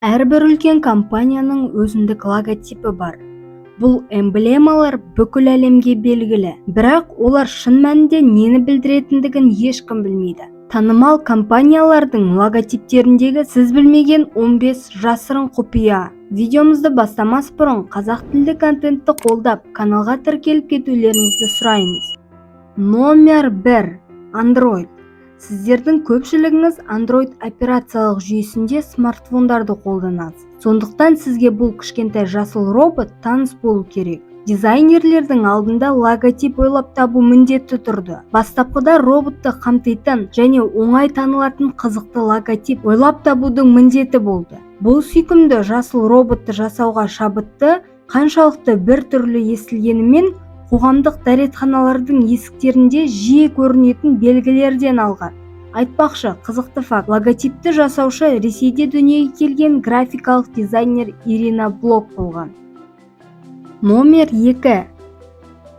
Әрбір үлкен компанияның өзіндік логотипі бар. Бұл эмблемалар бүкіл әлемге белгілі, бірақ олар шын мәнінде нені білдіретіндігін ешкім білмейді. Танымал компаниялардың логотиптеріндегі сіз білмеген 15 жасырын құпия. Видеомызды бастамас бұрын қазақ тілді контентті қолдап, каналға тіркеліп кетулеріңізді сұраймыз. Номер 1: Android. Сіздердің көпшілігіңіз Android операциялық жүйесінде смартфондарды қолданасыз. Сондықтан сізге бұл кішкентай жасыл робот таныс болу керек. Дизайнерлердің алдында логотип ойлап табу міндеті тұрды. Бастапқыда роботты қамтитын және оңай танылатын қызықты логотип ойлап табудың міндеті болды. Бұл сүйкімді жасыл роботты жасауға шабытты қаншалықты бір түрлі естілгенімен, қоғамдық дәретханалардың есіктерінде жиі көрінетін белгілерден алған. Айтпақшы, қызықты факт: логотипті жасаушы Ресейде дүниеге келген графикалық дизайнер Ирина Блок болған. Номер 2: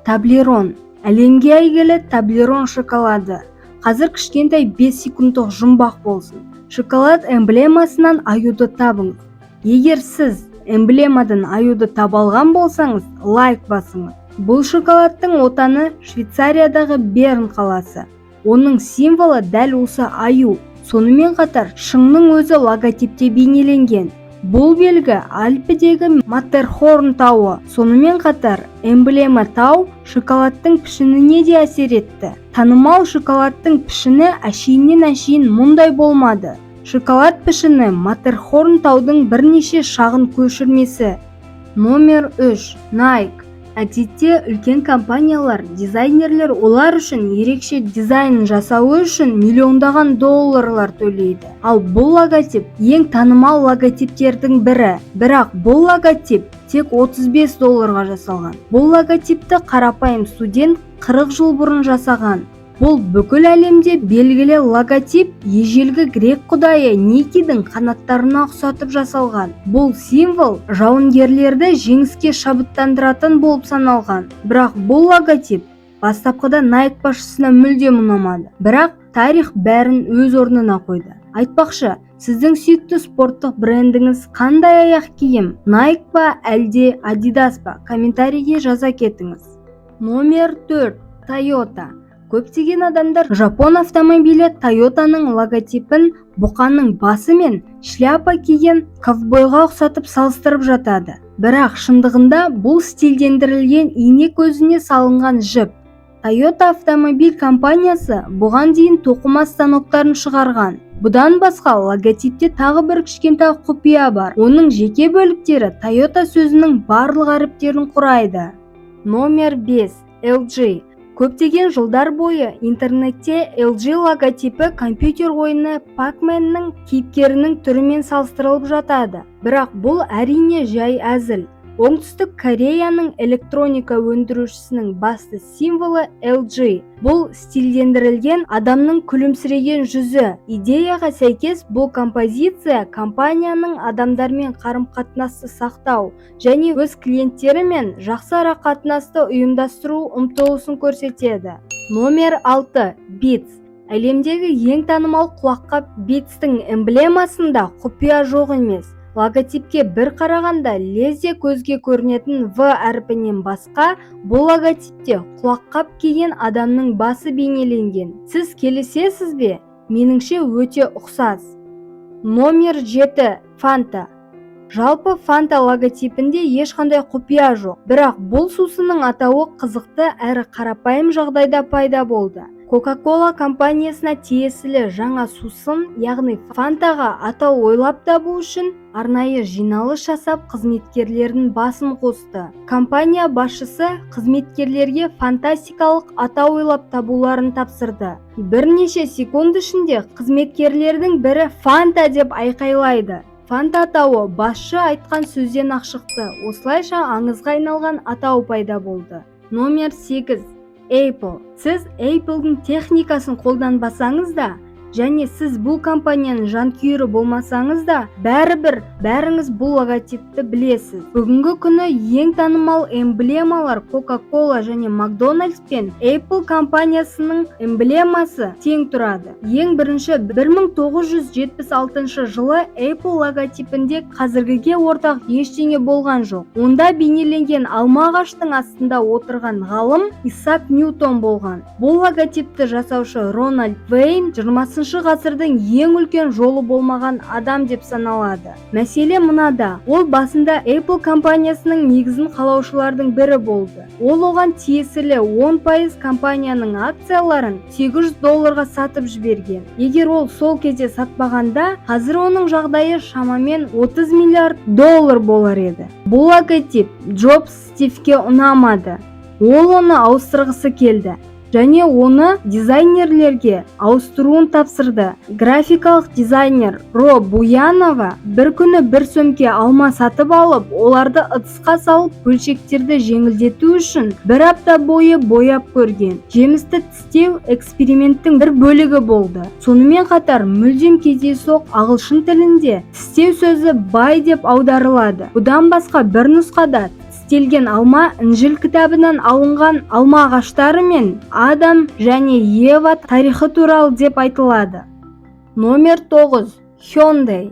Таблерон. Әлемге әйгілі Таблерон шоколады. Қазір кішкентай 5 секундтық жұмбақ болсын. Шоколад эмблемасынан аюды табыңыз. Егер сіз эмблемадан аюды таба алған болсаңыз, лайк басыңыз. Бұл шоколадтың отаны Швейцариядағы Берн қаласы. Оның символы дәл осы аю. Сонымен қатар шыңның өзі логотипте бейнеленген. Бұл белгі Альпідегі Маттерхорн тауы. Сонымен қатар эмблема тау шоколадтың пішініне де әсер етті. Танымал шоколадтың пішіні әшейіннен әшейін мұндай болмады. Шоколад пішіні Маттерхорн таудың бірнеше шағын көшірмесі. Номер 3: Nike. Әдетте үлкен компаниялар, дизайнерлер олар үшін ерекше дизайн жасауы үшін миллиондаған долларлар төлейді. Ал бұл логотип ең танымал логотиптердің бірі, бірақ бұл логотип тек 35 долларға жасалған. Бұл логотипті қарапайым студент 40 жыл бұрын жасаған. Бұл бүкіл әлемде белгілі логотип ежелгі грек құдайы Никидің қанаттарына ұқсатып жасалған. Бұл символ жауынгерлерді жеңіске шабыттандыратын болып саналған. Бірақ бұл логотип бастапқыда Nike басшысына мүлдем ұнамады. Бірақ тарих бәрін өз орнына қойды. Айтпақшы, сіздің сүйікті спорттық брендіңіз қандай аяқ киім? Nike па, әлде Adidas па? Комментарийге жаза кетіңіз. Номер 4: Toyota. Көптеген адамдар жапон автомобилі Тойотаның логотипін бұқаның басы мен шляпа киген ковбойға ұқсатып салыстырып жатады. Бірақ шындығында бұл стильдендірілген ине көзіне салынған жіп. Тойота автомобиль компаниясы бұған дейін тоқыма станоктарын шығарған. Бұдан басқа логотипте тағы бір кішкентай құпия бар. Оның жеке бөліктері Тойота сөзінің барлық әріптерін құрайды. Номер 5: LG. Көптеген жылдар бойы интернетте LG логотипі компьютер ойыны Pac-Manнің кейіпкерінің түрімен салыстырылып жатады. Бірақ бұл, әрине, жай әзіл. Оңтүстік Кореяның электроника өндірушісінің басты символы LG. Бұл стильдендірілген адамның күлімсіреген жүзі. Идеяға сәйкес, бұл композиция компанияның адамдармен қарым-қатынасты сақтау және өз клиенттерімен жақсы арақатынасты ұйымдастыру ұмтылысын көрсетеді. Номер 6: Beats. Әлемдегі ең танымал құлаққап Beats'тің эмблемасында құпия жоқ емес. Логотипке бір қарағанда лезде көзге көрінетін В әрпінен басқа, бұл логотипте құлаққап киген адамның басы бейнеленген. Сіз келісесіз бе? Меніңше, өте ұқсас. Номер 7: Фанта. Жалпы, Фанта логотипінде ешқандай құпия жоқ, бірақ бұл сусынның атауы қызықты әрі қарапайым жағдайда пайда болды. Coca-Cola компаниясына тиесілі жаңа сусын, яғни Фантаға атау ойлап табу үшін арнайы жиналыс жасап, қызметкерлердің басын қосты. Компания басшысы қызметкерлерге фантастикалық атау ойлап табуларын тапсырды. Бірнеше секунд ішінде қызметкерлердің бірі «Фанта» деп айқайлайды. Фанта атауы басшы айтқан сөзден-ақ шықты. Осылайша аңызға айналған атау пайда болды. Номер 8: Apple. Сіз Apple'дың техникасын қолданбасаңыз да, Және сіз бұл компанияның жанкүйері болмасаңыз да, бәрібір бәріңіз бұл логотипті білесіз. Бүгінгі күні ең танымал эмблемалар Coca-Cola және McDonald's пен Apple компаниясының эмблемасы тең тұрады. Ең бірінші 1976 жылы Apple логотипінде қазіргіге ортақ ештеңе болған жоқ. Онда бейнеленген алма ағаштың астында отырған ғалым Исаак Ньютон болған. Бұл логотипті жасаушы Рональд Вейн 20 ғасырдың ең үлкен жолы болмаған адам деп саналады. Мәселе мынада: ол басында Apple компаниясының негізін қалаушылардың бірі болды. Ол оған тиесілі 10% компанияның акцияларын 800 долларға сатып жіберген. Егер ол сол кезде сатпағанда, қазір оның жағдайы шамамен 30 миллиард доллар болар еді. Бұл логотип Джобс Стивке ұнамады. Ол оны ауыстырғысы келді және оны дизайнерлерге ауыстыруын тапсырды. Графикалық дизайнер Ро Буянова бір күні бір сөмке алма сатып алып, оларды ыдысқа салып, бөлшектерді жеңілдету үшін бір апта бойы бояп көрген. Жемісті тістеу эксперименттің бір бөлігі болды. Сонымен қатар мүлдем кездейсоқ ағылшын тілінде тістеу сөзі «бай» деп аударылады. Бұдан басқа, бір нұсқада тістелген алма Інжіл кітабынан алынған алма ағаштары мен Адам және Ева тарихы туралы деп айтылады. Номер 9. Hyundai.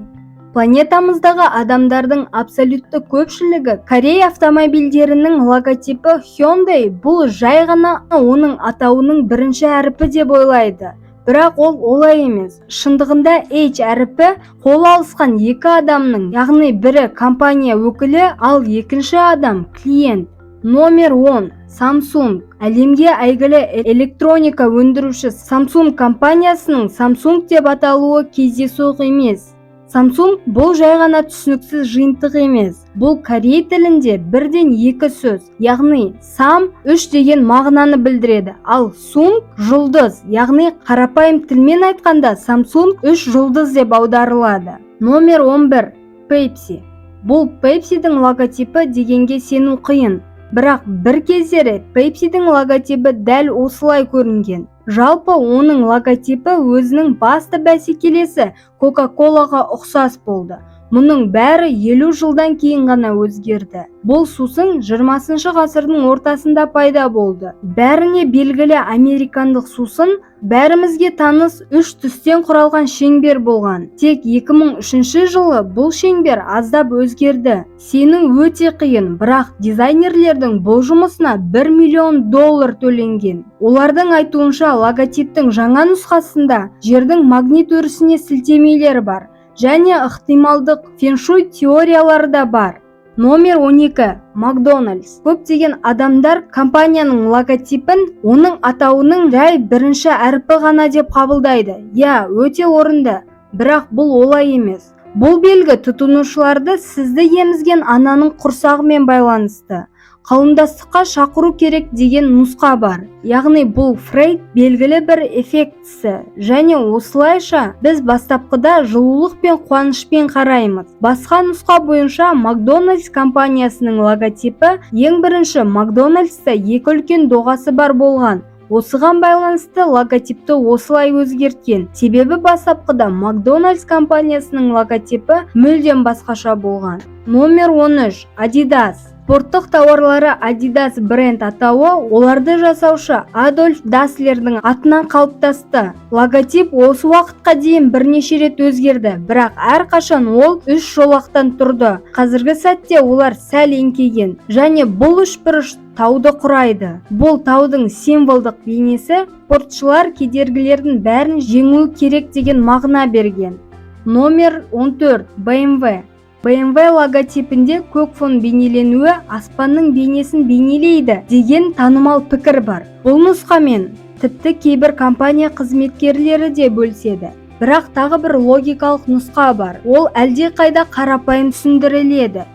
Планетамыздағы адамдардың абсолютті көпшілігі корей автомобильдерінің логотипі Hyundai бұл жай ғана оның атауының бірінші әрпі деп ойлайды. Бірақ ол олай емес. Шындығында H әрпі қол алысқан екі адамның, яғни бірі компания өкілі, ал екінші адам клиент. Номер 10. Samsung. Әлемге әйгілі электроника өндіруші Samsung компаниясының Samsung деп аталуы кездейсоқ емес. Samsung бұл жай ғана түсініксіз жиынтық емес. Бұл корей тілінде бірден екі сөз, яғни сам үш деген мағынаны білдіреді, ал сунг жұлдыз, яғни қарапайым тілмен айтқанда, Samsung үш жұлдыз деп аударылады. Номер 11. Pepsi. Бұл Pepsi'дің логотипі дегенге сену қиын. Бірақ бір кездері Pepsi'дің логотипі дәл осылай көрінген. Жалпы, оның логотипі өзінің басты бәсекелесі Coca-Colаға ұқсас болды. Мұның бәрі 50 жылдан кейін ғана өзгерді. Бұл сусын 20 ғасырдың ортасында пайда болды. Бәріне белгілі американдық сусын бәрімізге таныс үш түстен құралған шеңбер болған. Тек 2003 жылы бұл шеңбер аздап өзгерді. Сену өте қиын, бірақ дизайнерлердің бұл жұмысына 1 миллион доллар төленген. Олардың айтуынша, логотиптің жаңа нұсқасында жердің магнит өрісіне сілтемелер бар және ықтималдық феншуй теориялары да бар. Номер 12. Макдональдс. Көптеген адамдар компанияның логотипін оның атауының жай бірінші әрпі ғана деп қабылдайды. Иә, өте орынды, бірақ бұл олай емес. Бұл белгі тұтынушыларды сізді емізген ананың құрсағымен байланысты. Қауымдастыққа шақыру керек деген нұсқа бар. Яғни бұл Фрейд белгілі бір эффектісі және осылайша біз бастапқыда жылулық пен қуанышпен қараймыз. Басқа нұсқа бойынша, Макдональдс компаниясының логотипі ең бірінші Макдональдста екі үлкен доғасы бар болған. Осыған байланысты логотипті осылай өзгерткен. Себебі бастапқыда Макдональдс компаниясының логотипі мүлдем басқаша болған. Номер 13. Adidas. Спорттық тауарлары Adidas бренд атауы оларды жасаушы Адольф Даслердің атынан қалыптасты. Логотип осы уақытқа дейін бірнеше рет өзгерді, бірақ әрқашан ол үш жолақтан тұрды. Қазіргі сәтте олар сәл еңкейген және бұл үшбұрыш тауды құрайды. Бұл таудың символдық бейнесі спортшылар кедергілердің бәрін жеңуі керек деген мағына берген. Номер 14. BMW. BMW логотипінде көк фон бейнеленуі аспанның бейнесін бейнелейді деген танымал пікір бар. Бұл нұсқамен тіпті кейбір компания қызметкерлері де бөліседі. Бірақ тағы бір логикалық нұсқа бар. Ол әлдеқайда қарапайым түсіндіріледі.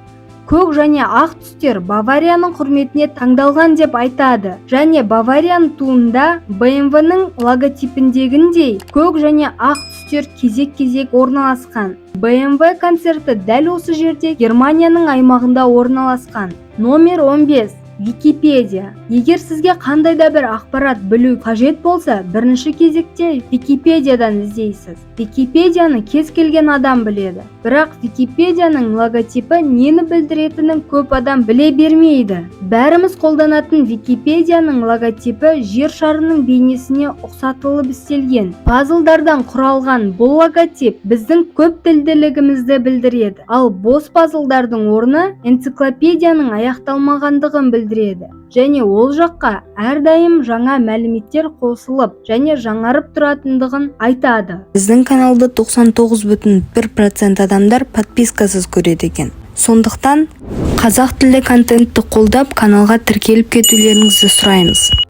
Көк және ақ түстер Баварияның құрметіне таңдалған деп айтады және Баварияның туында BMW-ның логотипіндегіндей көк және ақ түстер кезек-кезек орналасқан. BMW концерті дәл осы жерде, Германияның аймағында орналасқан. Номер 15. Википедия. Егер сізге қандай да бір ақпарат білу қажет болса, бірінші кезекте Википедиядан іздейсіз. Википедияны кез келген адам біледі, бірақ Википедияның логотипі нені білдіретінін көп адам біле бермейді. Бәріміз қолданатын Википедияның логотипі жер шарының бейнесіне ұқсатылып істелген. Пазлдардан құралған бұл логотип біздің көп тілділігімізді білдіреді, ал бос пазлдардың орны энциклопедияның аяқталмағандығын білдіреді және ол жаққа әрдайым жаңа мәліметтер қосылып және жаңарып тұратындығын айтады. Біздің каналды 99,1% адамдар подпискасыз көреді екен. Сондықтан қазақ тілді контентті қолдап, каналға тіркеліп кетулеріңізді сұраймыз.